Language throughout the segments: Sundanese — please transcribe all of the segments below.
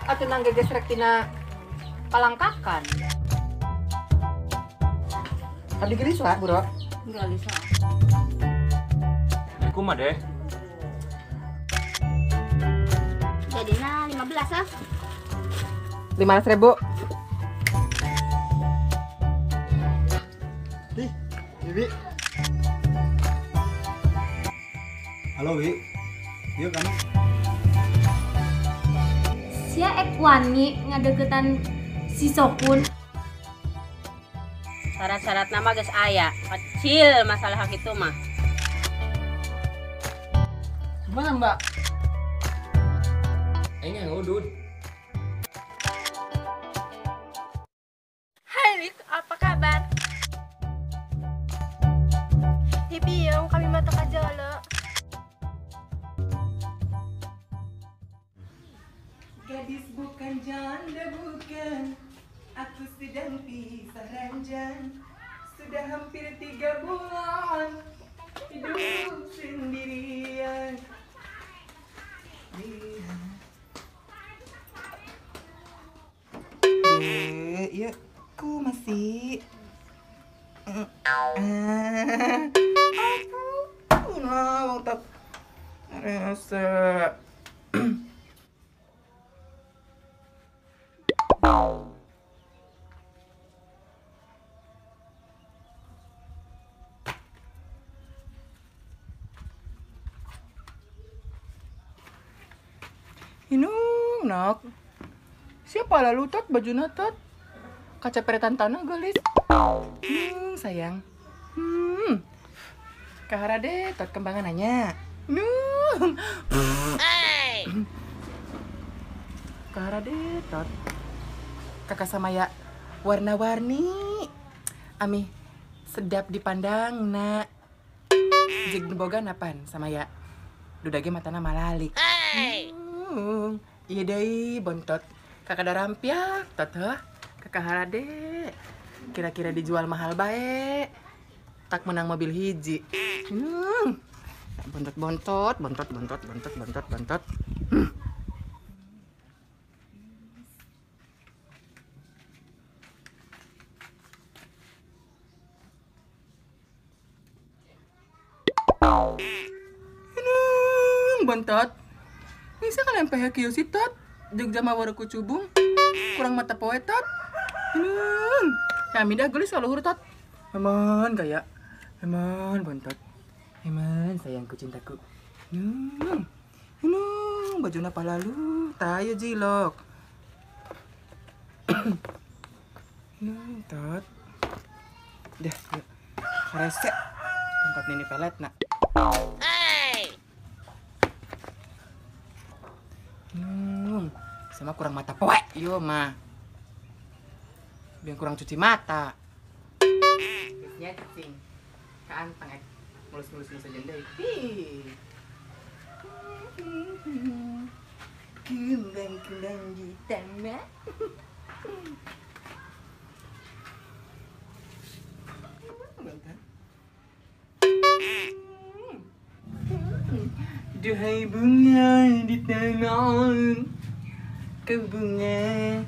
Atuh nang gegesrek tina palangkakan. Abdi gelis lah, Bro. Gelis lah. Kumaha deh? Jadina 15 ah. 500.000. Ih, Bibi. Halo, Wi. Yuk kamu. Sia ek wani ngadeukeutan si Sokun. Syarat-syarat nama geus aya, kecil masalah hak itu mah. Gimana, Mbak? Aing yang udud. Hai Lik, apa kabar? Hibiung, kami mata kajolo. Gadis bukan janda bukan, aku sedang pisah ranjang. Sudah hampir 3 bulan hidup sendirian. Iya, ku masih. Aku lah, tak rasa. Inung, nak. Siapa lalu tot baju tot? Kaca peretan tanah gelis. Sayang. Kahara deh tot kembangan nanya. Nung. Kahara deh tot. Kakak sama ya warna-warni. Ami sedap dipandang nak. Jig boga napan sama ya. Dudage matana malalik. Iya deh bontot. Kakak ada rampiak tot heh. Kakak harade. Kira-kira dijual mahal bae. Tak menang mobil hiji. Bontot bontot bontot bontot bontot bontot bontot. Bontot. Bisa kan MPH kieu si tot. Jogja mah waruku cubung. Kurang mata poe tot. Kami dah gelis luhur tot. Eman gaya. Eman bontot. Eman sayangku cintaku. Nung bajuna palalu tayo jilok. Nung tot. Dah yuk. Resek. Tempat nini pelet nak. Sama kurang mata poe, yo mah. Biar kurang cuci mata. Biasanya cicing. Kaantang mulus-mulus saja deh. Kembang-kembang di tanah. Duhai bunga di taman. Ke bunga.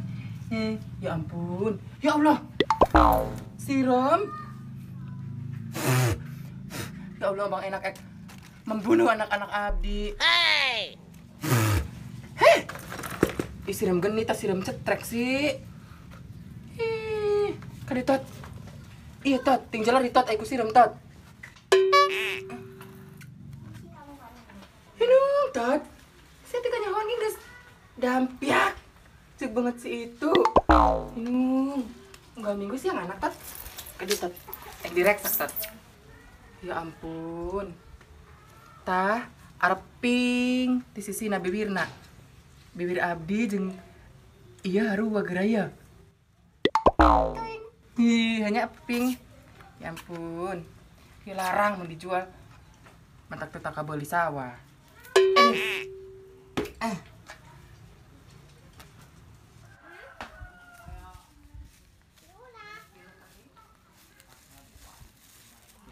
Ya ampun. Ya Allah. Siram. Ya Allah, Bang enak ek. Membunuh anak-anak abdi. Hei. Heh. Ih, siram genit, siram cetrek sih. Ih, kadi tot. Iya tot, tinggal di tot, aku siram tot. Hinung tot. Saya tidak nyawan guys. Dampiak. Cek banget sih itu. Hinung. Enggak minggu sih yang anak tot. Kadi tot. Direksak tot. Ya ampun. Tah, arep ping di sisi na bibirna. Bibir abdi jeung iya haru wageraya. Ih, hanya ping. Ya ampun. Dilarang mau dijual. Mentak tetap kabel di sawah.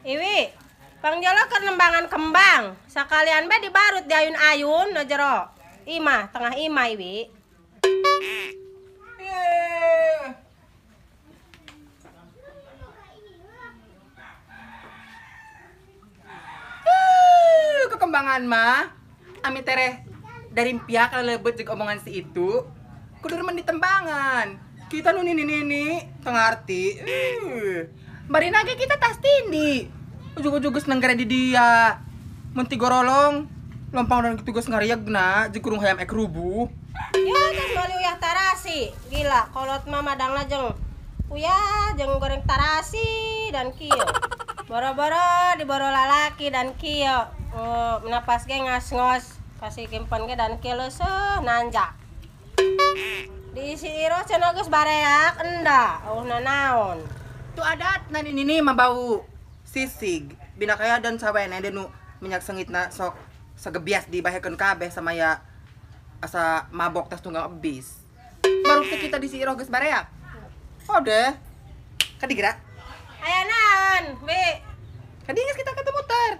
Iwi, pangjolo keur nembangan kembang. Sakalian bae dibarut di ayun-ayun no jero. Imah, tengah imah Iwi. Kekembangan mah ami tereh dari pihak lebet jeung omongan si itu kudu remen ditembangan. Kita nu nini-nini tengarti. Bari nage kita tas tindi. Ujug-ujug geus nenggere di dia. Mun tigorolong lompang dan kitu geus ngariegna jeung kurung hayam ek rubuh. Ya tas meuli uyah tarasi. Gila kolot mah madangna jeung uyah jeung goreng tarasi dan kieu. Boro-boro diboro lalaki dan kieu. Oh, napas ge ngas-ngos kasih kimpen ge dan kieu leuseuh nanjak. Diisi iroh cenah geus bareak enda eueuh nanaon. Tu adat na nini mah bau sisig. Bina kaya dan sawene nu minyak sengitna sok sagebias dibahekeun kabeh sama ya asa mabok tas tunggang ebis. Baru teh kita diisi iroh geus bareak. Oh deh. Kadigeura. Aya naon, Bi? Kadi geus kita ketemu tar.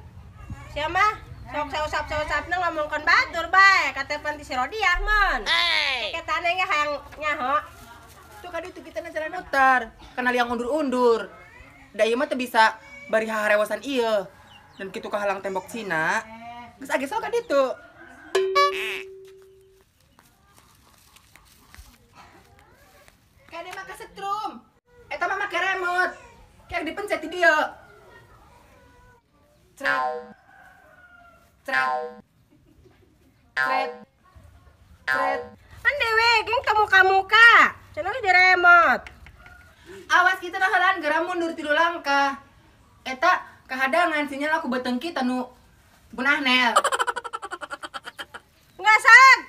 Sia mah sok sausap-sausapna ngomongkeun batur bae, katepan ti si Rodiah mun. Keketane ge hayang nyaho. Tuh kadi itu kita jalan mutar, kenal yang undur-undur. Da ieu mah teu bisa bari haharewasan ieu. Dan kitu kahalang tembok Cina. Geus age sok ka ditu. Kade mah kasetrum. Eta mah make remote. Kayak dipencet di dieu. Tret. Tret. Tret. Tret. Kan dewe geng teu muka-muka. Cenah di remote. Awas kita nahalan geura mundur 3 langkah. Eta kahadangan sinyal aku beteng kita nu bunahnel. Enggak sag.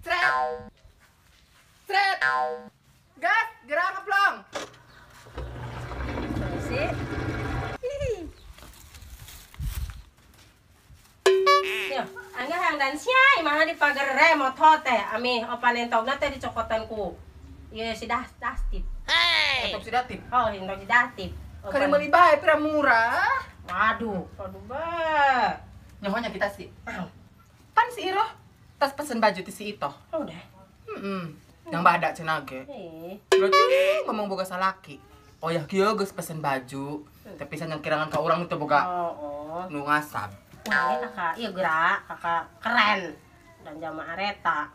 Tret. Tret. Gas, gerak ngeplong. Si. Yo, angga hayang dan sia imahna di pagar remote teh ami opan entogna teh dicokotan ku. Ieu si dastip. Hey. Entog si datip. Oh, entog si datip. Keur meuli bae pira murah. Waduh, waduh bae. Nyahonya kita sih. Pan si Iroh tas pesen baju ti si Itoh. Oh, udah. Heeh. Yang badak cenah ge. Berarti ngomong boga salaki. Oh ya kieu geus pesen baju, tapi sanyang kirangan ka urang teu boga. Oh, oh. Nu ngasab. Wah, kakak, iya gerak, kakak keren. Dan jamaah reta.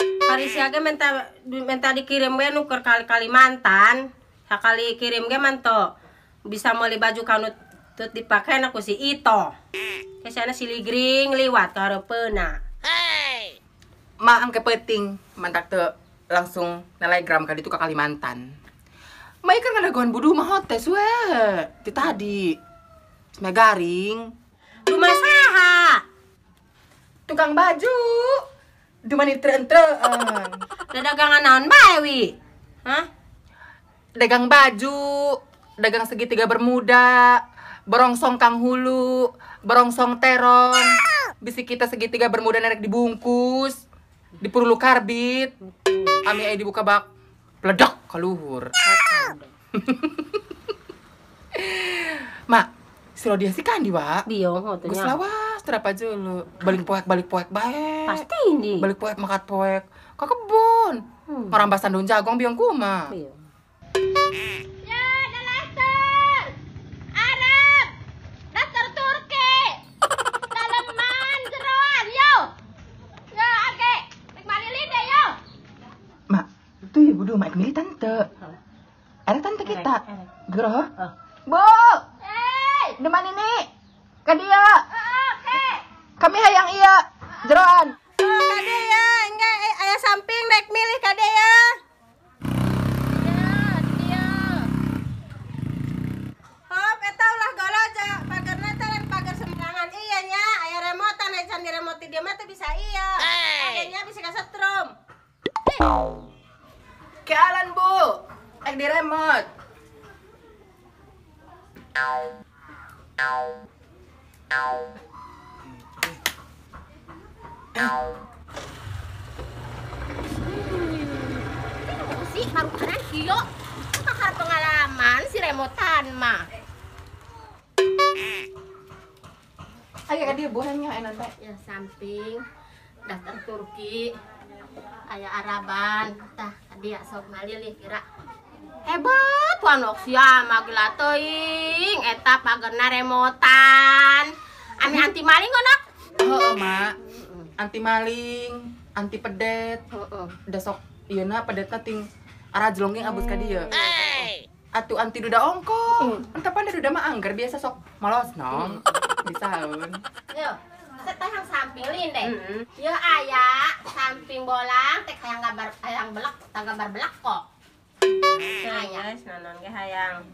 Hari sia ge minta dikirim we nu keur Kalimantan. Sakali kirim ge manto bisa meuli baju kanu teu dipake na ku si Ito. Kesana si ligring liwat ka hareupeuna. Hey. Ma angke peuting mantak teu langsung nelegram ka ditu ka Kalimantan. Ma ieu kan ngadagoan buduh mah hotes we. Ti tadi. Semeh garing. Rumah saha? Tukang baju. Dumani tre-entrean. Dagangan naon bae wi? Hah? Dagang baju, dagang segitiga bermuda, berongsong kang hulu, berongsong terong. Bisi kita segitiga bermuda nerek dibungkus, dipurulu karbit. Ami aya dibuka bak peledak ka luhur. Mak, si Rodia sih kan di wa. Biong hotunya. Geus lawas terapa julu. Balik poek bae. Pasti ini. Balik poek makat poek ka kebun. Ngarambasan daun jagong biong kumaha. Biong. Ya, dalaster. Arab. Daster Turki. Daleman jeroan yo. Ya, ake. Rek malili deh yo. Mak, tuh ya bodoh mak milih tante. Ada tante kita. Geroh. Bu. Deman ini. Ka dia. Oke. Kami hayang iya jeroan. Oh, ka dia enggak aya samping rek milih ka dia. Ya, dia. Hop, eta ulah goloja. Pagerna teh lain pagar sembarangan iya nya, aya remotan aya can diremot di dia mah teu bisa iya. Adenya bisa kasetrum. Kealan, Bu. Ek diremot. Sih marukanan kieu kakar pengalaman si remotan mah. Ayo ka dieu buahnya enak teh. Ya samping daftar Turki. Aya Araban tah dia sok malilih kira. Hebat wanok sia mah gila teuing eta pagerna remotan. Ame anti maling onok? Heeh, Mak. Anti maling, anti pedet. Heeh. Da sok ieu na pedetna ting arajlong ge abus ka dieu. Atuh anti duda ongko. Entah pan duda mah angger biasa sok malos nong. Bisaeun. Yo, setahang samping lin deh. Yo aya samping bolang teh hayang gambar hayang belak, tah gambar belak kok. Aya nanon ge hayang.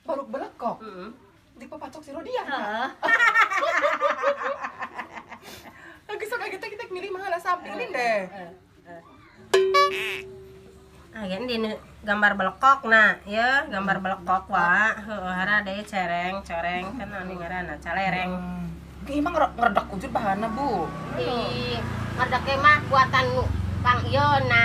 Baruk belak kok. Di papacok si Rodia. Heeh. Lagi sok kita kita milih mah lah samping lin deh. Ah, gen di gambar belekok nah, ya gambar belekok wa. Heueuh hara deui cereng-coreng kan anu ngaranna calereng. Ge emang ngeredak ujur bahana, Bu. Ih, ngeredek mah buatan Bang ieu na.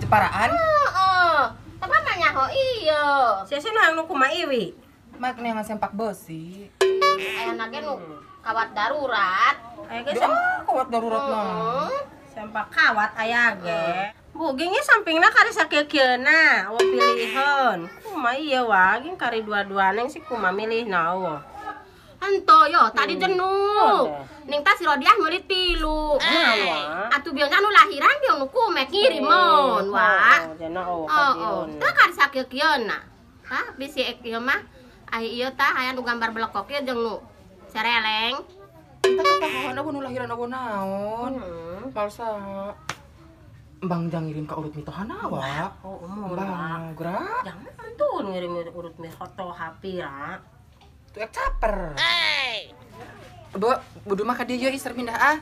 Jeparaan? Heeh. Tapi mah nyaho ieu. Sia-sia nu hayang nu kumaha iwi? Mak neangan sempak besi. Aya ge nu kawat darurat. Aya ge kawat darurat mah. Sempak kawat aya ge. Bu, gengnya sampingna kari sakieu-kieuna, eueuh pilihan. Kumaha ieu wa, geng kari dua-duana sih kumaha milihna eueuh. Henteu yo, tadi jenuh. Ning tas si Rodiah meuli 3. Atuh bieu anu lahiran bieu nu kumek ngirimeun wa. Heeh. Tah kari sakieu-kieuna. Tah bisi ek ieu mah ai ieu tah aya nu gambar belekok ieu jeung nu sereleng. Tah katahan eueuh nu lahiran eueuh naon. Malsa. Bang jangan ngirim ke urut mitohana wa. Oh, umur. Bang, gerak. Jangan tuh ngirim urut mitoh hapira. Tuh ek caper. Bu, budu mah ka dieu iser pindah ah.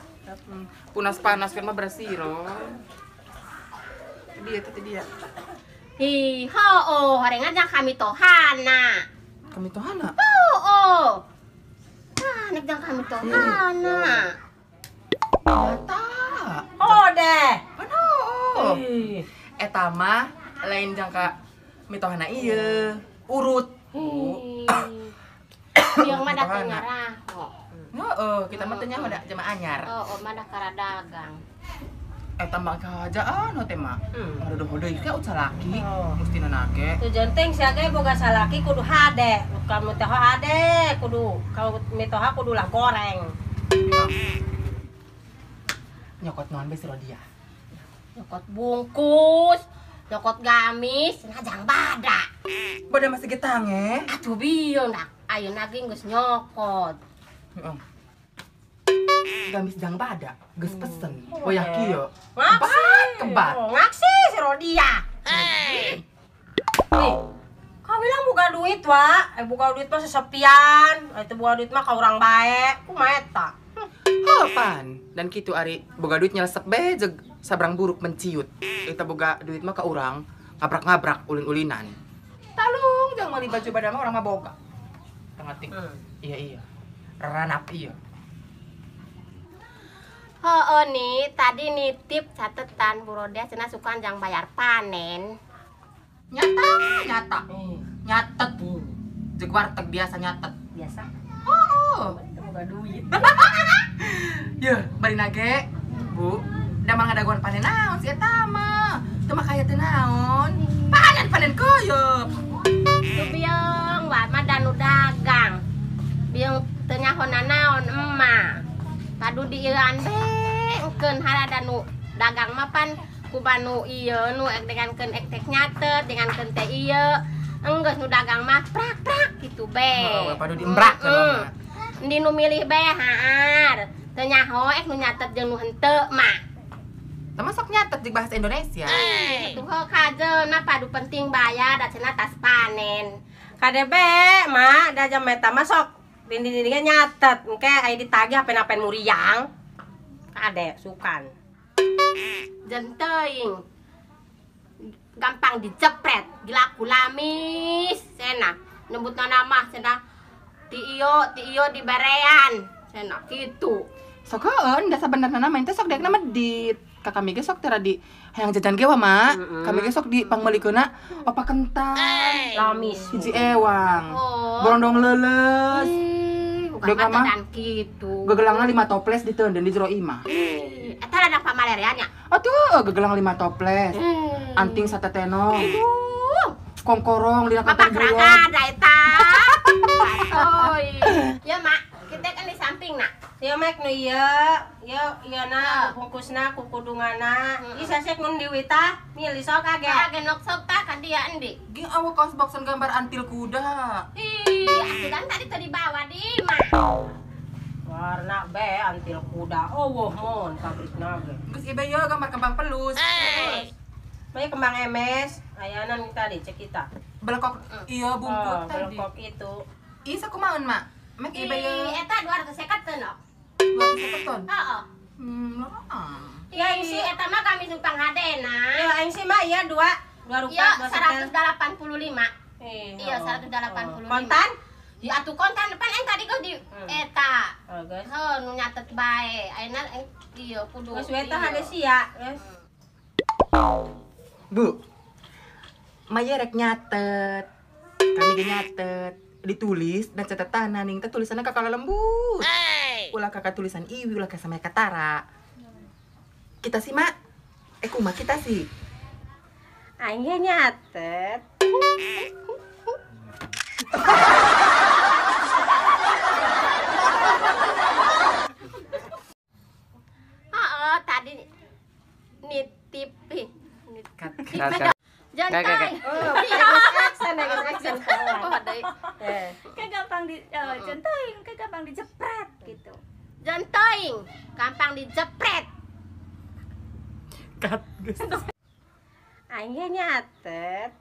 Punas panas firma bersiro. Dia teh dia. Hi, ho, horengan jang kami tohana. Kami tohana? Oh, oh. Ah, nek jang kami tohana. Nyata. Oh deh. Oh. Eta mah lain jangka mitohana ieu, urut. Yang mah da teu ngaraho. Heeh, kita mah teu nyaho da jema anyar. Oh, mah da karadagang. Eta mah kahajaan teh mah. Ngadodoh deui ka ut salaki, mustina nage. Tujuan ting sia ge boga salaki kudu hade. Kamu teh hade kudu, kalau mitoha kudu lah goreng. Nyokot naon bae si Rodia? Nyokot bungkus, nyokot gamis, ngajang bada. Bada masih getang eh? Atuh bieu nak, ayeuna ge geus nyokot. Heeh. Gamis jang bada, geus pesen. Wayah kieu. Kebat, kebat. Ngaksi si Rodia. Nih, kau bilang buka duit wa, buka duit mah sesepian, itu buka duit mah ka urang bae, kumaha eta? Heupan, dan kitu ari boga duit nyelesep be jeung sabrang buruk menciut. Eta boga duit mah ka urang ngabrak-ngabrak ulin-ulinan. Talung jangan meuli baju bada mah urang mah boga. Tengah ting. Iya iya. Ranap iya. Heueuh nih, tadi nitip catetan Bu Rodia cenah suka jang bayar panen. Nyata, nyata. Nyatet. Jeung warteg biasa nyatet. Biasa. Oh. Boga duit. Yeuh, bari nage, Bu. Damang ngadagoan panen naon si eta mah. Teu mah kaya teh naon. Panen-panen koyop. Tuh biung, wa mah danu dagang. Biung teu nyaho nanaon emak. Padu diieuan be engkeun harada nu dagang mah pan ku banu ieu nu ek dengankeun ek tek nyatet, dengankeun teh ieu. Enggeus nu dagang mah prak-prak kitu be. Oh, padu diembrak mah. Endi nu milih be haar. Teu nyaho ek nu nyatet jeung nu henteu mah. Teu masuk nyatet jeung bahasa Indonesia. Tuh heuh kajeuna padu penting bayar da cenah tas panen. KDB mah da jam eta mah sok dinding-dindingnya nyatet engke aya ditagih apen-apen muriang. Kade sukan. Jeung teuing. Gampang dijepret, gila kulamis cenah. Nyebutna nama cenah ti ieu diberean cenah kitu. Sok heueun da sabenerna mah teh sok daekna medit. Ka kami ge sok teh radi hayang jajan ge wa mak. Kami ge sok di pangmeulikeunna opa kentang, lamis, hiji ewang, borondong leuleus. Suka mah dan kitu. Gegelangna 5 toples diteundeun di jero imah. Eta ladang pamalerean nya. Atuh gegelang 5 toples. Anting sateteno. Kongkorong lina kantong bulog. Ada eta. Oi. Ya mak, kita kan di samping nak. Ya mak nu ieu, ieu ieu na bungkusna ku kudungana. Ieu sasek nu diwita, milih sok age. Age nok sok tah ka dia endi. Ging awak kaos boxan gambar antil kuda. Ih, atuh tadi teu dibawa di imah. Warna be antil kuda. Oh, woh mon pabrikna ge. Geus ieu ieu gambar kembang pelus. Maya kembang emes, ayanan tadi cek kita. Belekok iya bungkut tadi. Belekok itu. Ih, sakumaon, Mak? Mek ieu ieu. Eta 250 teu nok. 250 ton. Heeh. Lorong. Ya aing sih eta mah kami sumpang hadena. Ya aing sih mah iya dua rupa Iya 185. Iya 185. Kontan? Ya atuh kontan pan aing tadi geus di eta. Oh, geus. Heuh nu nyatet bae. Ayeuna aing ieu kudu. Geus we tah hade sia, geus. Bu, Maya rek nyatet, kami ge nyatet, ditulis dan catatan ning teh tulisannya kakak lembut. Ulah kakak tulisan iwi, ulah kakak sama katara. Kita sih mak, kumaha kita sih? Aing ge nyatet. Heeh, tadi nitip. Jantai. Action. Kayak gampang di jantoing, kayak gampang dijepret gitu. Jantoing, gampang dijepret. Cut. Aing nyatet.